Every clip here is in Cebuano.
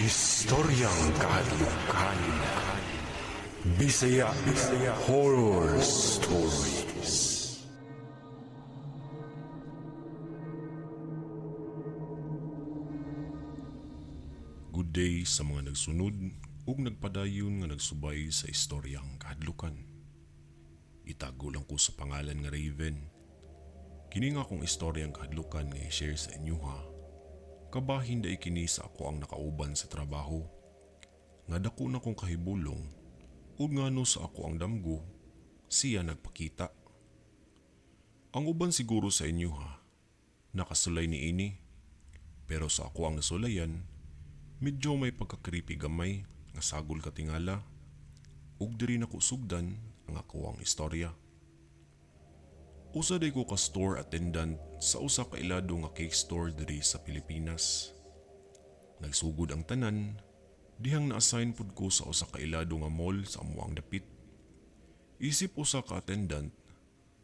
Istoryang Kahadlukan. Bisaya Bisaya Horror Stories. Good day sa mga nagsunod ug nagpadayon nga nagsubay sa istoryang kahadlukan. Itago lang ko sa pangalan nga Raven. Kini nga akong istoryang kahadlukan nga i-share sa inyo ha. Kabahin day kini sa ako ang nakauban sa trabaho. Nga dako na kong kahibulong ug ngano sa ako ang damgo, siya nagpakita. Ang uban siguro sa inyo ha, nakasulay ni ini. Pero sa ako ang nasulayan, medyo may pagka-creepy gamay nga sagol katingala. Ug diri nako sugdan ang ako ang istorya. Usa day ko ka store attendant sa usa ka ilado nga cake store diri sa Pilipinas. Nagsugod ang tanan, dihang na-assign pud ko sa usa ka ilado nga mall sa amuang dapit. Isip usa ka attendant,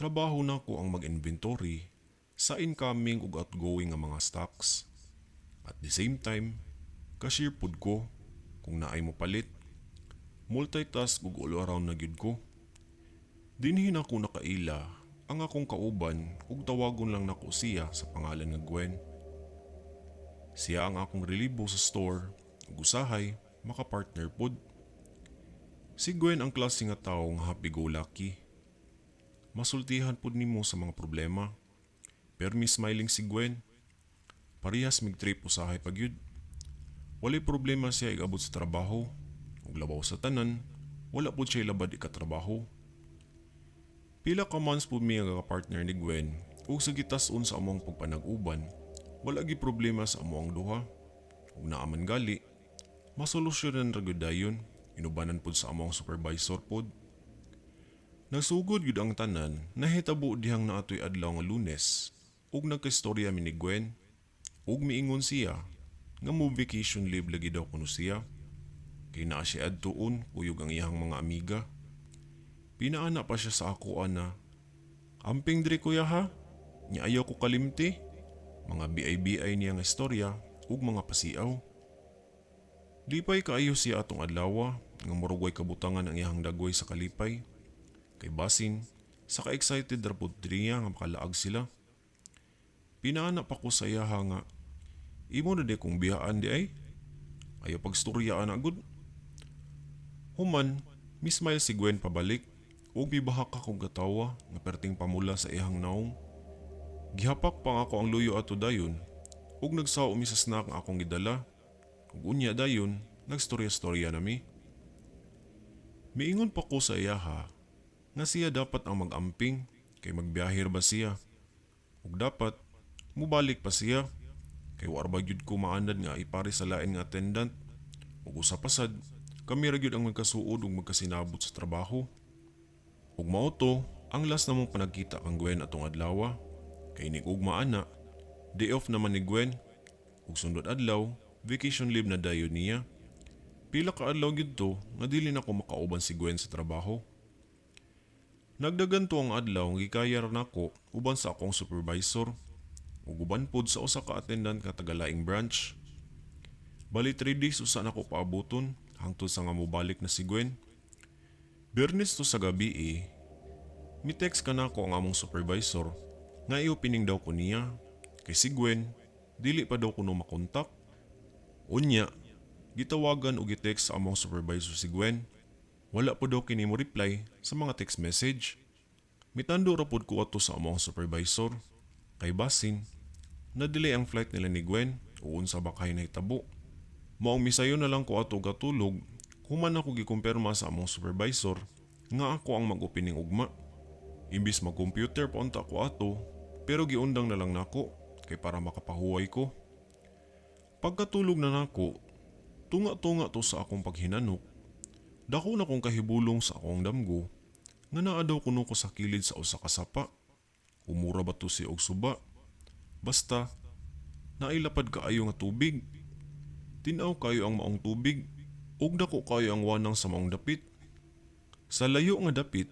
trabaho nako ang mag-inventory sa incoming ug outgoing nga mga stocks. At the same time, cashier pud ko kung naay mo palit. Multitask ug all around na gyud ko. Dinhi nako nakaila ang akong kauban ug tawagon lang nako siya sa pangalan nga Gwen. Siya ang akong relibo sa store ug usahay makapartner pod. Si Gwen ang klase nga tawo nga happy-go-lucky. Masultihan pod nimo sa mga problema. Pero mi smiling si Gwen. Parehas mig trip usahay pagyud. Walay problema siya igabot sa trabaho. Ug labaw sa tanan, wala pod siya ilabad ikatrabaho. Pila ka months po mi nga ka-partner ni Gwen ug sa gitas-on sa among pagpanag-uban, wala gi problema sa among duha. Ug naaman gali, masolusyonan ra gyud dayon, inubanan pud sa among supervisor pod. Nagsugod gyud ang tanan, nahitabo dihang naatoy adlaw nga Lunes ug nagkaistorya mi ni Gwen ug miingon siya nga mo vacation leave lagi daw kuno siya. Kay naa siya adtuon kuyog ang iyang mga amiga. Pinaana pa siya sa ako ana. Amping diri kuya ha, nya ayaw ko kalimti. Mga BIBI niya nga istorya ug mga pasiaw. Lipay kaayo siya atong adlawa nga murugway kabutangan ang iyang dagway sa kalipay. Kay basin, sa ka-excited ra pud diri nga makalaag sila. Pinaana pa ko sa iyaha nga, imo na di kong biyaan di ay. Ayaw pagstorya ana gud. Human, mismile si Gwen pabalik. Ug mibahak akong katawa nga perting pamula sa iyang naong. Gihapak pa nga ako ang luyo ato dayon ug nagsao mi sa snack nga akong gidala. Ug unya dayon, nagstorya-storya nami. Miingon pa ko sa iyaha nga siya dapat ang mag-amping kay magbiyahe ba siya. Ug dapat mubalik pa siya kay wa ra gyud ko maanad nga ipare sa lain nga attendant. Ug usa pa sad, kami ra gyud ang magkasuod ug magkasinabot sa trabaho. Ug mao to ang last na mong panagkita kang Gwen atong adlaw. Kay nig ugma ana, day off naman ni Gwen. Ug sundot adlaw, vacation leave na dayon niya. Pila ka adlaw gyud to nga dili na ko makauban si Gwen sa trabaho. Nagdagan to ang adlaw nga gikayar nako uban sa akong supervisor ug uban pod sa usa ka attendant nga taga-laing branch. Bali 3 days usa nako paabuton hangtod sa nga mobalik na si Gwen. Biyernes to sa gabi mi text ka nako ang among supervisor nga i-opening daw ko niya kay si Gwen dili pa daw kuno makontak. Unya, gitawagan og gi-text sa among supervisor si Gwen. Wala po daw kini mo reply sa mga text message. Mitando ra pod ko ato sa among supervisor. Kay basin, na-delay ang flight nila ni Gwen o unsa ba kay nahitabo. Maong misayo na lang ko ato gatulog, human ako gikumpirma sa among supervisor nga ako ang mag-opening ugma. Imbis mag-computer pa unta ko ato, pero giundang na lang nako kay para makapahuway ko. Pagkatulog na nako, tunga-tunga to sa akong paghinanok. Dako na kong kahibulong sa akong damgo, nga naa daw kuno ko sa kilid sa usa ka sapa. Umura ba to si og suba? Basta, nailapad kaayo nga tubig. Tinaw kayo ang maong tubig, ug dako kayo ang wanang sa maong dapit. Sa layo nga dapit,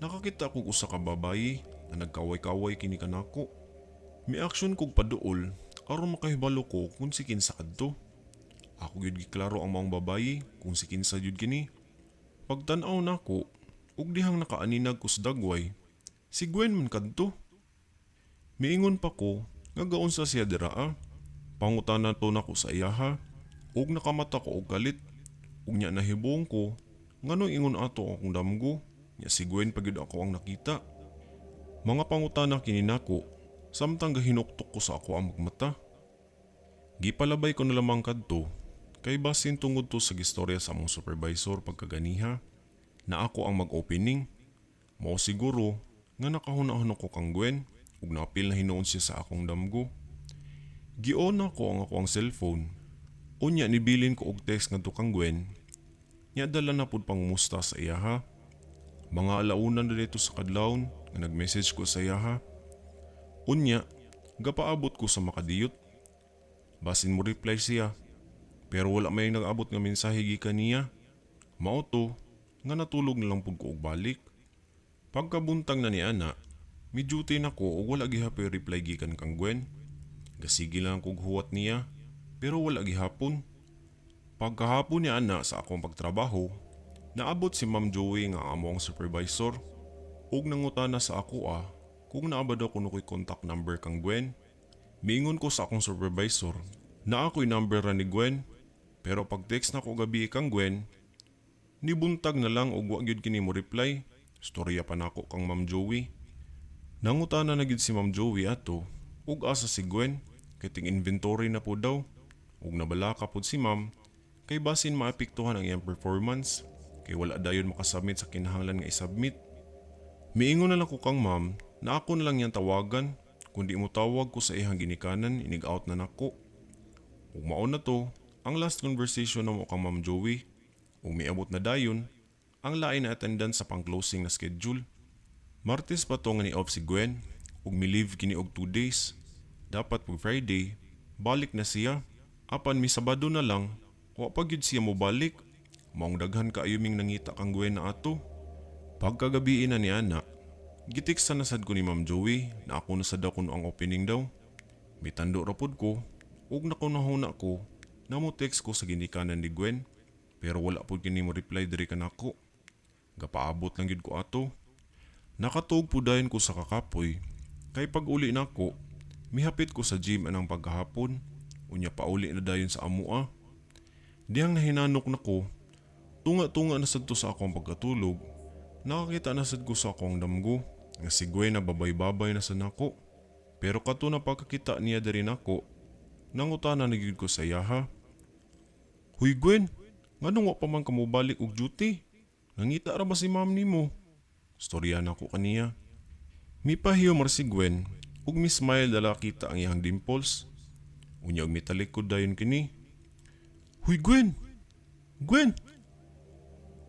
nakakita kog usa ka babayi na nagkaway-kaway kini kanako. Mi-action kog paduol aron makahibalo ko kung si kinsa kadto. Ako gyud giklaro ang maong babayi kung si kinsa gyud kini. Pagtan-aw nako ug dihang nakaaninag ko sa dagway, si Gwen man kadto. Miingon pa ko nga gaunsa siya diraa. Pangutana to nako sa iyaha ug nakamata ko og kalit. Ug nya nahibong ko nganong ingon ato akong damgo, nya si Gwen pa gyud ako ang nakita. Mga pangutana kini nako samtang gahinuktok ko sa ako ang magmata. Gipalabay ko na lamang kadto kay basin tungod to sa gistorya sa among supervisor pagkaganiha na ako ang mag-opening. Mao siguro nga nakahuna-huna ko kang Gwen ug naapil na hinuon siya sa akong damgo. Gion ako ang ako ang cellphone. Unya nibilin ko og text ngadto kang Gwen. Nya dala na pud pangumusta sa iyaha. Mga alaunan na dito sa kadlawon nga nag-message ko sa iyaha. Unya, gapaabot ko sa makadiyot. Basin mo reply siya. Pero wala may nag-abot nga mensahe gikan niya. Mao to nga natulog na lang pud ko og balik. Pagkabuntag na ni ana, mi duty na ko ug wala gihapoy reply gikan kang Gwen. Gasige lang kog huwat niya, pero wala gihapon. Pagkahapon ni ana sa akong pagtrabaho, naabot si Ma'am Joey nga amo ang supervisor ug nangutana sa ako kung naa ba daw kuno ko'y contact number kang Gwen. Miingon ko sa akong supervisor na ako'y number ra ni Gwen, pero pag text na ko gabi kang Gwen, nibuntag na lang og wa gyud kini mo reply. Storya pa nako kang Ma'am Joey. Nangutana na gyud si Ma'am Joey ato ug asa si Gwen kay ting inventory na po daw, ug nabalaka pod si Ma'am kay basin maapektuhan ang iyang performance kay wala dayon makasubmit sa kinahanglan nga isubmit. Miingon na lang ko kang Ma'am na ako na lang niyang tawagan, kundi mo tawag ko sa iyang ginikanan inig out na nako. Ug mao na to ang last conversation namo kang Ma'am Joey. Ug miabot na dayon ang lain na attendance sa pang-closing na schedule. Martes pa to nga ni off si Gwen ug mi-leave kini og 2 days. Dapat pag Friday balik na siya. Apan mi Sabado na lang, wa pa gyud siya mobalik. Maong daghan kaayo ming nangita kang Gwen na ato. Pagkagabi na ni ana, giteksta na sad ko ni Ma'am Joey na ako na sad daw kuno ang opening daw. Mitando ra pod ko ug nakunahuna ko na mo text ko sa ginikanan ni Gwen, pero wala pod kini mo reply diri kanako. Gapaabot lang gyud ko ato. Nakatuog po dayon ko sa kakapoy kay pag uli nako, mihapit ko sa gym anang pagkahapon, unya pauli na dayon sa amoa. Dihang nahinanok nako, tunga-tunga na sad to sa akong pagkatulog. Nakakita na sad ko sa akong damgo nga si Gwen na babay-babay na sa nako. Pero kato na pagkakita niya diri nako, nangutana na gyud ko sa iyaha. Huy Gwen, nganong wa pa man ka mobalik og duty? Nangita ra ba si ma'am nimo? Storya nako kaniya. Mipahiyom ra si Gwen ug mi smile dala kita ang iyang dimples. Unya og mitalikod dayon kini. Huy Gwen! Gwen!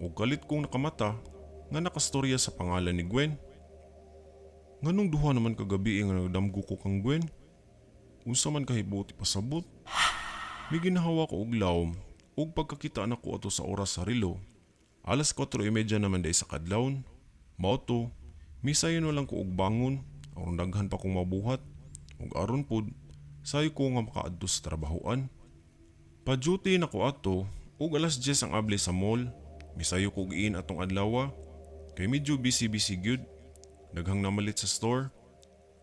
Og kalit kong nakamata nga nakastorya sa pangalan ni Gwen. Nganong duha naman kagabi nga nagdamgo ko kang Gwen? Unsa man kahibuti pasabot? Miginhawa ko og lawom ug pagkakita nako ato sa oras sa relo. Alas 4:30 naman day sa kadlawon. Mao to, misayon na lang ko og bangon aron daghan pa kong mabuhat ug aron pod sayo ko nga makaadto sa trabahoan. Pa-duty na ko ato ug alas 10 ang abli sa mall. Misayo ko og in atong adlaw kay medyo busy-busy gyud. Daghang namalit sa store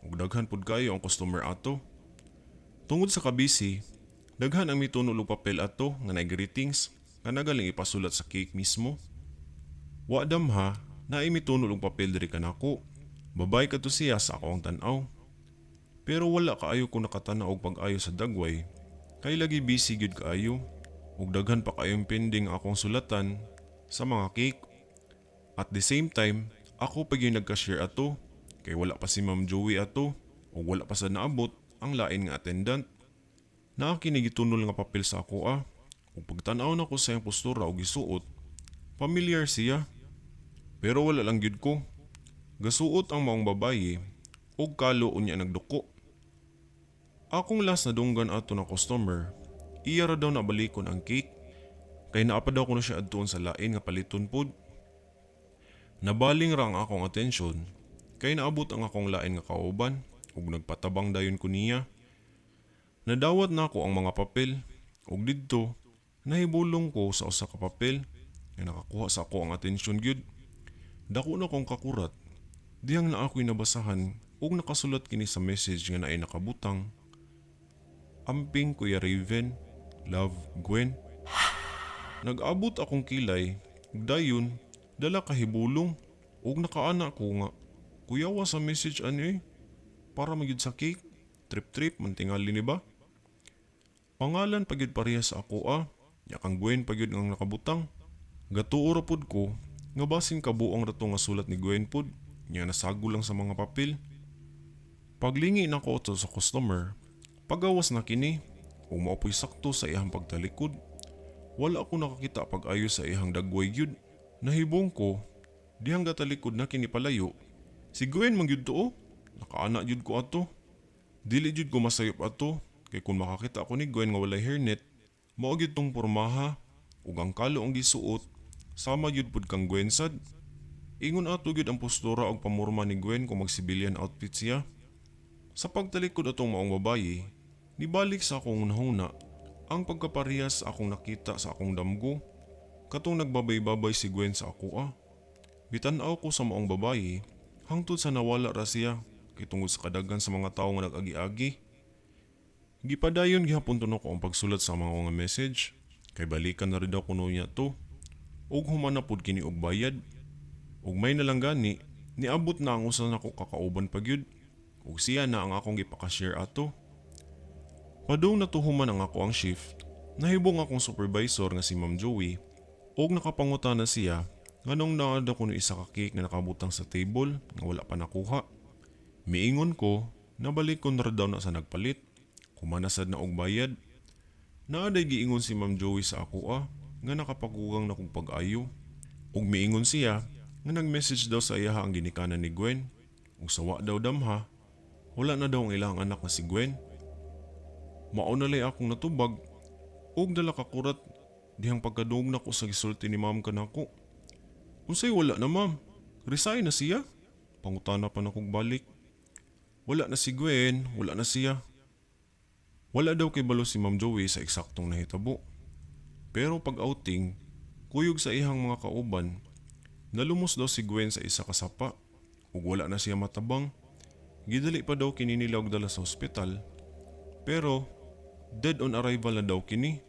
ug daghan pud kayo ang customer ato. Tungod sa kabisi, daghan ang mitunol og papel ato nga naay greetings nga nagaling ipasulat sa cake mismo. Wa damha naay mitunol og papel diri kanako. Babay kadto siya sa akong tan-aw. Pero wala kaayo ko nakatanaw og pag-ayo sa dagway kay lagi busy gyud kaayo ug daghan pa kaayong pending ang akong sulatan sa mga cake. At the same time, ako pa gyud nag-cashier ato kay wala pa si Ma'am Joey ato ug wala pa sa naabot ang lain nga attendant. Naa kini gitunol nga papel sa ako ug pagtan-aw nako sa iyang postura ug gisuot, familiar siya. Pero wala lang gyud ko. Gasuot ang maong babaye ug kalo unya nagduko. Akong last na dunggan ato na customer, iya ra daw nabalikon ang cake kay naa pa daw kuno siya adtuon sa lain nga paliton pod. Nabaling ra ang akong atensyon kay naabot ang akong lain nga kauban ug nagpatabang dayon ko niya. Nadawat nako ang mga papel ug didto Nahibulong ko sa usa ka papel nga nakakuha sa ako ang atensyon gyud. Dako na kong kakurat. Dihang na ako'y nabasahan ug nakasulat kini sa message nga naay nakabutang. Amping Kuya Raven, love Gwen. Nag-abot akong kilay, ug dayon dala kahibulong ug nakaana ko nga kuyawa sa message ani para magyud sa cake. Trip trip man tingali ni ba? Pangalan pagyud parehas sa ako ah. Nya kang Gwen pagyud ang nakabutang. Gatuo ra pud ko nga basin kabuang ra to nga sulat ni Gwen pud nya nasago lang sa mga papel. Paglingi nako ato sa customer, pagawas na kini ug mao po'y sakto sa iyang pagtalikod. Wala ako nakakita pag-ayo sa iyang dagway gyud. Nahibong ko dihang gatalikod na kini palayo. Si Gwen man gyud to. Nakaana gyud ko ato. Dili gyud ko masayop ato kay kung makakita ako ni Gwen nga walay hairnet, mao gyud tong pormaha ug ang kalo ang gisuot sama gyud pud kang Gwen sad. Ingon ato gyud ang postura ug pamorma ni Gwen kung mag-civilian outfit siya. Sa pagtalikod atong maong babaye, nibalik sa akong hunahuna ang pagkaparehas sa akong nakita sa akong damgo. Katong nagbabay-babay si Gwen sa ako ah. Gitan-aw ko sa maong babaye hangtod sa nawala ra siya kay tungod sa kadaghan sa mga tawo nga nag-agi-agi. Gipadayon gihapon to nako ang pagsulat sa mga message kay balikan na rin daw kuno niya to. Ug human na pud kini og bayad. Ug may nalang gani, niabot na ang usa nako kakauban pa gyud. Ug siya na ang akong gipaka-share ato. Padung natuhuman ang ako ang shift, nahibong akong supervisor nga si Ma'am Joey ug nakapangutana siya nganong naa daw kuno isa ka cake nga nakabutang sa table nga wala pa nakuha. Miingon ko, nabalik ko na daw na sa nagpalit. Kumanasad na og bayad. Naaday giingon si Ma'am Joey sa ako ah, nga nakapagugang na kong pag-ayo. Ug miingon siya nga nag-message daw sa iyaha ang ginikanan ni Gwen. Ug sawa daw damha, wala na daw ang ilang anak na si Gwen. Mao na lay akong natubag ug dala kakurat dihang pagkadungog nako sa gisulti ni ma'am kanako. Unsay wala na ma'am? Resign na siya? Pangutana pa nakog balik. Wala na si Gwen, wala na siya. Wala daw kay balo si Ma'am Joey sa eksaktong nahitabo. Pero pag outing, kuyog sa ihang mga kauban, nalumos daw si Gwen sa isa ka sapa ug wala na siya matabang. Gidali pa daw kini nila og dala sa ospital. Pero dead on arrival na daw kini.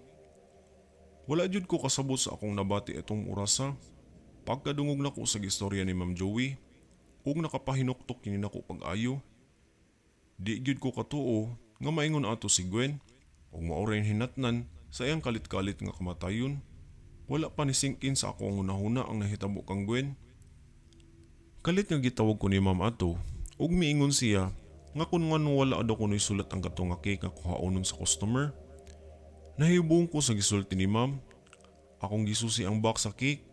Wala jud ko kasabot sa akong nabati atong orasa. Pagkadungog nako sa istorya ni Ma'am Joey, ug nakapahinuktok kini nako pag-ayo. Di gyud ko katuo nga maingon ato si Gwen ug mao rin hinatnan sa iyang kalit-kalit nga kamatayon. Wala pa ni singkin sa ako ang hunahuna ang nahitabo kang Gwen. Kalit nga gitawag ko ni Ma'am ato ug miingon siya nga kun ngano wala daw kuno'y sulat ang katong nga cake nga kuhaonon sa customer. Nahibong ko sa gisulti ni Ma'am. Akong gisusi ang box sa cake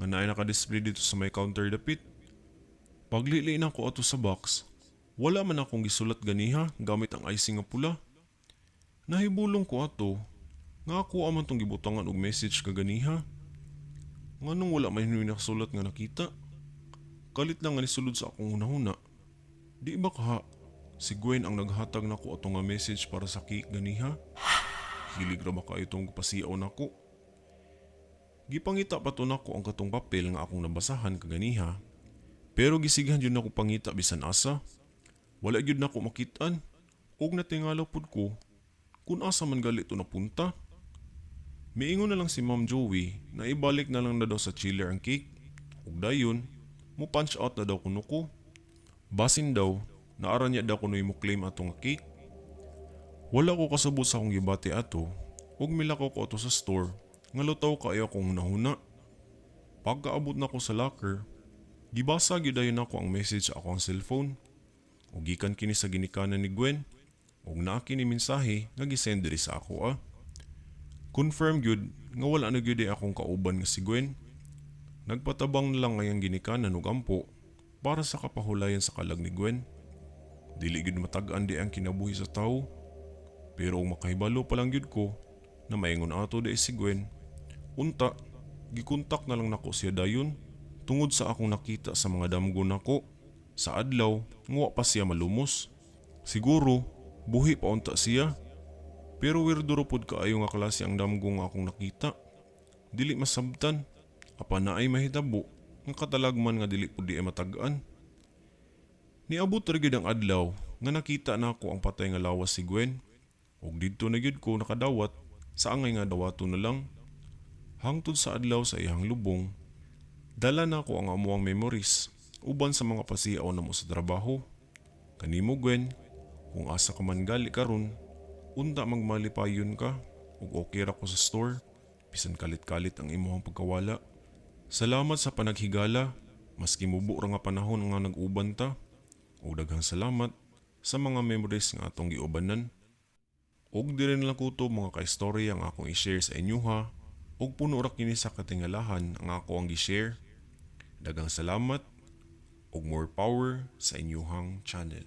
nga naay naka-display dito sa may counter dapit. Paglili nako ato sa box, wala man akong gisulat ganiha gamit ang icing nga pula. Nahibulong ko ato nga ako aman tong gibutangan og message kaganiha. Nganong wala may hinuy nakasulat nga nakita? Kalit lang nga nisulod sa akong hunahuna. Di ba kaha si Gwen ang naghatag nako ato nga message para sa cake ganiha? Hilig ra ba ka itong pasiaw nako? Gipangita pa to nako ang katong papel nga akong nabasahan kaganiha. Pero gisighan jud nako pangita bisan asa. Wala gyud nako makitaan. Ug natingala pud ko kung asa man gali to napunta. Miingon na lang si Ma'am Joey na ibalik na lang na daw sa chiller ang cake. Ug dayon, mo punch out na daw kuno ko. Basin daw, naara niya daw kuno mo claim ato nga cake. Wala ko kasabot sa akong gibati ato, ug milakaw ko ato sa store, nga lutaw kaayo akong hunahuna. Pagkaabot nako sa locker, gibasa gyud dayon nako ang message sa akong cellphone. Ug gikan kini sa ginikanan ni Gwen, ug naa kini mensahe nga gisend diri sa ako ah. Confirm gyud nga wala na gyud akong kauban nga si Gwen. Nagpatabang na lang ngayang ginikanan ug ampo para sa kapahulayan sa kalag ni Gwen. Dili gyud matag-an di ang kinabuhi sa tawo. Pero ug makahibalo pa lang gyud ko na maingon ato di si Gwen. Unta, gikontak na lang nako siya dayon tungod sa akong nakita sa mga damgo nako sa adlaw nga wa pa siya malumos. Siguro buhi pa unta siya. Pero weirdo ra pod kaayo nga klase ang damgo nga akong nakita. Dili masabtan. Apan naay mahitabo nga katalagman nga dili pud diay matag-an. Niabot ra gyud ang adlaw nga nakita nako ang patay nga lawas si Gwen. Ug didto na gyud ko nakadawat sa angay nga dawaton na lang. Hangtod sa adlaw sa iyang lubong, dala nako ang amuang memories uban sa mga pasiaw namo sa trabaho. Kanimo Gwen, kung asa ka man gali karon, unta magmalipayon ka ug okay ra ko sa store bisan kalit-kalit ang imuhang pagkawala. Salamat sa panaghigala, maski mubo ra nga panahon nga nag-uban ta. Ug daghang salamat sa mga memories nga atong giubanan. Ug diri na lang kutob, mga kaistorya, ang akong i-share sa inyo ha. Ug puno ra kini sa katingalahan ang ako ang gi-share. Daghang salamat ug more power sa inyuhang channel.